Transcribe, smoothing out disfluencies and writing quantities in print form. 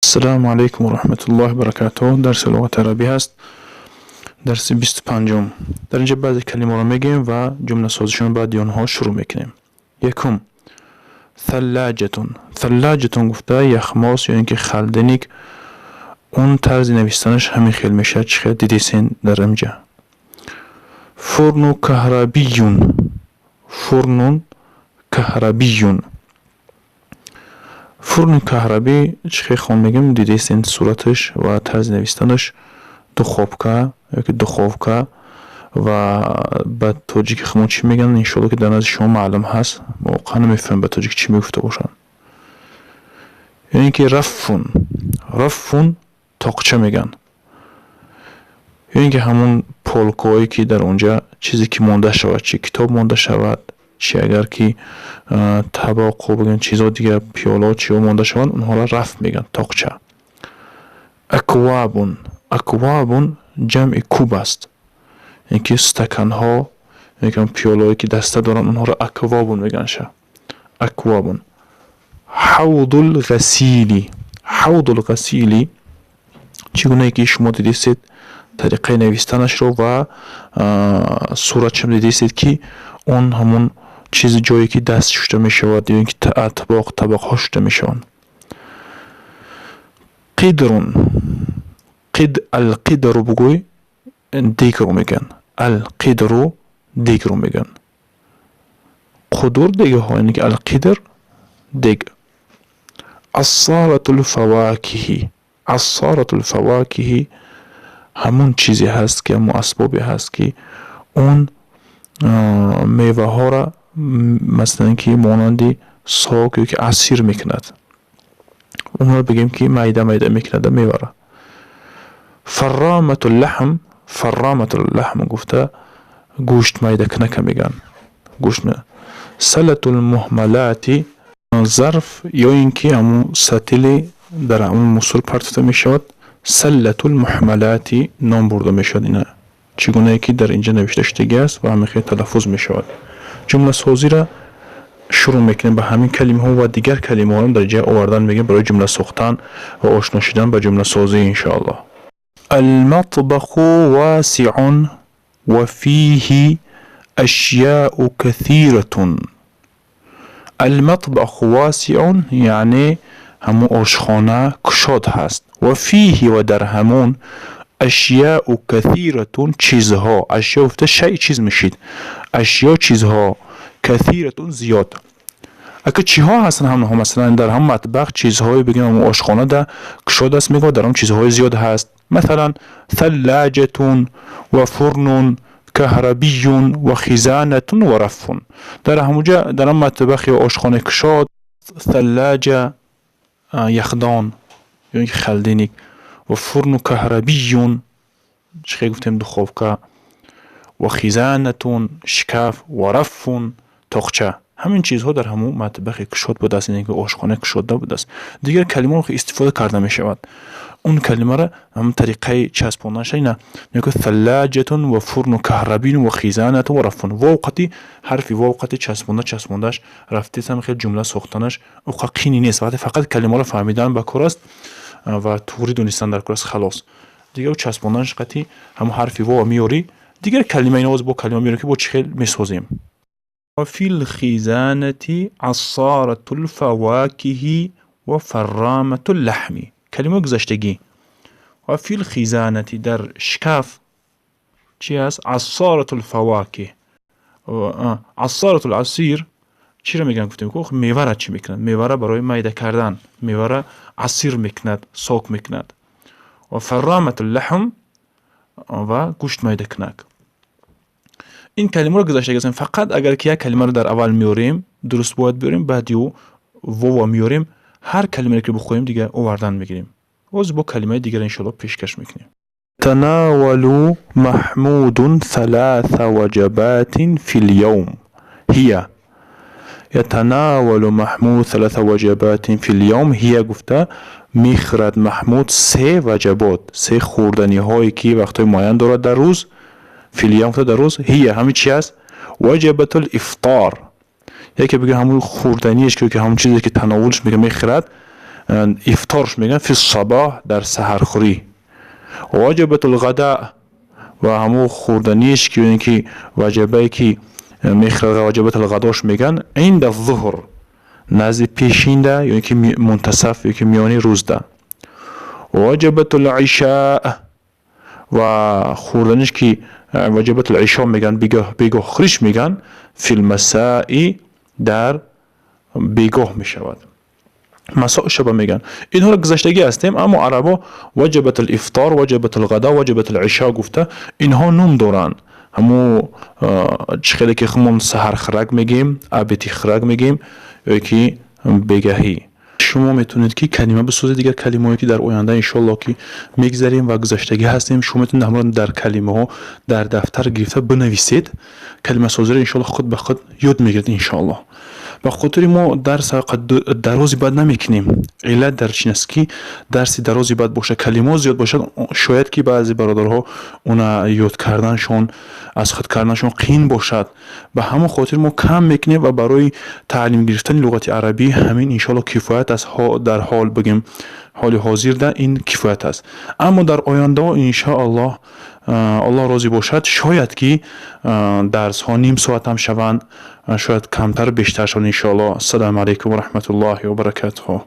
Ассалому алайкум ва раҳматуллоҳи ва баракатуҳ. Дарси луғати арабӣ ҳаст, дарси 25-ум. Дар инҷа баъзе калимаро мегӯем ва ҷумласозишон баъди онҳо шурӯъ мекунем. Якум: ثلاجة. ثلاجة гуфта яхмос ё ин ки холодильник. Он тарзи навистанаш ҳамин хел мешавад, чӣ хел дидесен дар инҷа. فرن كهربي. فرن كهربي. فرن كهربي чӣ хел хон мегӯем, дидесен сураташ ва тарзи навистанаш. Духовка ёки духовка ва ба тоҷики худмон чӣ мегӯянд, иншоалло, ки дар назди шумо маълум ҳаст. Мо воқеан намефаҳмем, ба тоҷикӣ чӣ мегуфта бошанд. Ё ин ки رف. رف тоқча мегӯянд, ё ин ки ҳамон полкаҳое, ки дар онҷа чизе ки монда шавад, чӣ китоб монда шавад, чӣ агар ки табоқу бигӯем, чизҳо дигар, пиёлаҳо, чиҳо монда шаванд, онҳоро رف мегӯянд, тоқча. أكواب. أكواب ҷамъи كوب аст, ин ки стаканҳо ё ки пиёлаҳое, ки даста доранд, онҳоро أكواب мегӯянд ша. أكواب. حوض الغسيل. حوض الغسيل чӣ гунае ки шумо дидистед тариқаи навистанашро ва суратшам дидистед, ки он ҳамон чизи ҷое, ки даст шушта мешавад ё ин ки атбоқ, табақҳо шушта мешаванд. قدر. القدر бугӯй, дегро мегӯянд. القدر дегро мегӯянд. قدور дегҳо, яъне ки القدر дег. عصارة الفواكه. عصارة الفواكه ҳамон чизе ҳаст ки, ҳамон асбобе ҳаст, ки он меваҳоро, масалан, ки монанди сок ё ки عصير мекунад. Онро бигем, ки майда майда мекунада мевара. فرامة اللحم. فرامة اللحم гуфта гӯшт майдакунака мегӯянд, гӯшт. سلة المهملات зарф ё ин ки ҳамун сатили дар ҳамун мусор партофта мешавад, سلة المهملات ном бурда мешавад. Ина чӣ гунае ки дар инҷа навишта шудагӣ аст ва ҳамин хел талаффуз мешавад. Ҷумласозиро шурӯъ мекунем ба ҳамин калимаҳо ва дигар калимаҳоро дар ҷай овардан мегӯем барои ҷумла сохтан ва ошно шудан ба ҷумласозӣ, иншоаллоҳ. المطبخ واسع وفيه أشياء كثيرة. المطبخ واسع یعنی ҳамун ошхона кушод ҳаст. وفيه ва дар ҳамун, أشياء كثيرة чизҳо. أشياء гуфта شيء чиз мешид. أشياء чизҳо, كثيرة зиёд. Ака чиҳо ҳастанд ҳамонҳо? Масалан, дар ҳамон مطبخ чизҳое бигем, ҳамон ошхона да кушод аст мегӯяд, дар он чизҳои зиёд ҳаст. Масалан, ثلاجة وفرن كهربي وخزانة ورف. Дар ҳамонҷа, дар ҳамон مطبخ ё ошхонаи кушод, ثلاجة яхдон ё ин ки холодильник وفرن كهربي чӣ хел гуфтем, духовка, وخزانة шкаф, ورف тоқча. Ҳамин чизҳо дар ҳамон مطبخ и кушод будааст, яъне ки ошхонаи кушода будааст. Дигар калимаро истифода карда мешавад. Он калимаро ҳамон тариқаи часпонданаша ина мегӯяд: ثلاجة وفرن كهربي وخزانة ورف. واو қати ҳарфи واو қати часпонда часпондааш рафтест. Ҳамин хел ҷумла сохтанаш уқа қини нест, вақте фақат калимаро фаҳмидан ба кор аст ва туғрӣ донистан дар кор аст, халос. Дигар часпонданаш қати ҳамон ҳарфи واو меёрӣ, дигар калима ина бо калима меёрем, ки бо чӣ хел месозем. وفي الخزانة عصارة الفواكه وفرامة اللحم. Калимаи гузаштагӣ. وفي الخزانة дар шкаф чи ҳаст? عصارة الفواكه. عصارة العصير чиро мегӯянд, гуфтем, мевара чӣ мекунад? Мевара барои майда кардан, мевара عصير мекунад, сок мекунад. وفرامة اللحم ва гӯшт майдакунак. Ин калимаро гузаштагӣ ҳастем. Фақат агар ки як калимаро дар аввал меорем, дуруст бояд биёрем, баъди ӯ вова меорем. Ҳар калимаре ки бихоҳем, дигар овардан мегирем. Боз бо калимаи дигар, иншоалло, пешкаш мекунем. يتناول محمود ثلاث وجبات في اليوم هي. يتناول محمود ثلاث وجبات في اليوم هي гуфта мехӯрад Маҳмуд се وجبات, се хӯрданиҳое, ки вақтҳои муайян дорад дар рӯз. في اليوم гуфта дар рӯз, هي ҳамин чи аст? وجبة الإفطار, яке бигӯ ҳамун хӯрданиеш, ки ҳамун чизе, ки تناول ш мега, мехӯрад. Ифторш мегӯянд في الصباح, дар саҳархӯрӣ. وجبة الغداء, ва ҳамун хӯрданиш ки ё ки ваҷабае ки мехӯрад, وجبة الغداء ш мегӯянд عند الظهر, назди пешинда ё ки منتصف ё ки миёни рӯзда. وجبة العشاء, ва хӯрданиш ки وجبة العشاء мегӯянд, бегоҳхӯриш мегӯянд, في المساء, дар бегоҳ мешавад, مساء шаба мегӯянд. Инҳоро гузаштагӣ ҳастем, аммо арабо وجبة الإفطار, وجبة الغداء, وجبة العشاء гуфта, инҳо ном доранд. Ҳамун чӣ хеле ки хумон саҳархӯрак мегӯем, обед хӯрак мегӯем ё ки бегаҳӣ. Шумо метавонед, ки калима бисозед. Дигар калимаҳое, ки дар оянда, иншоалло, ки мегзарем ва гузаштагӣ ҳастем, шумо метавонед ҳамаро дар калимаҳо дар дафтар гирифта бинависед. Калимасозиро, иншоалло, худ ба худ ёд мегиред, иншоалло. Ба хотири мо дарс дарози бад намекунем. Иллат дар чин аст, ки дарси дарози бад бошад, калимаҳо зиёд бошад, шояд ки баъзе бародарҳо уна ёд карданашон, аз худ карданашон қиин бошад. Ба ҳамон хотир мо кам мекунем ва барои таълим гирифтани луғати арабӣ ҳамин, иншоалло, кифоят аст. Дар ҳол бигем, ҳоли ҳозирда ин кифоят аст, аммо дар ояндаҳо, иншоаллоҳ, Аллоҳ розӣ бошад, шояд ки дарсҳо ним соатам шаванд, шояд камтар, бештар шаванд, иншоаллоҳ. Ассалому алайкум ва раҳматуллоҳи ва баракатуҳ.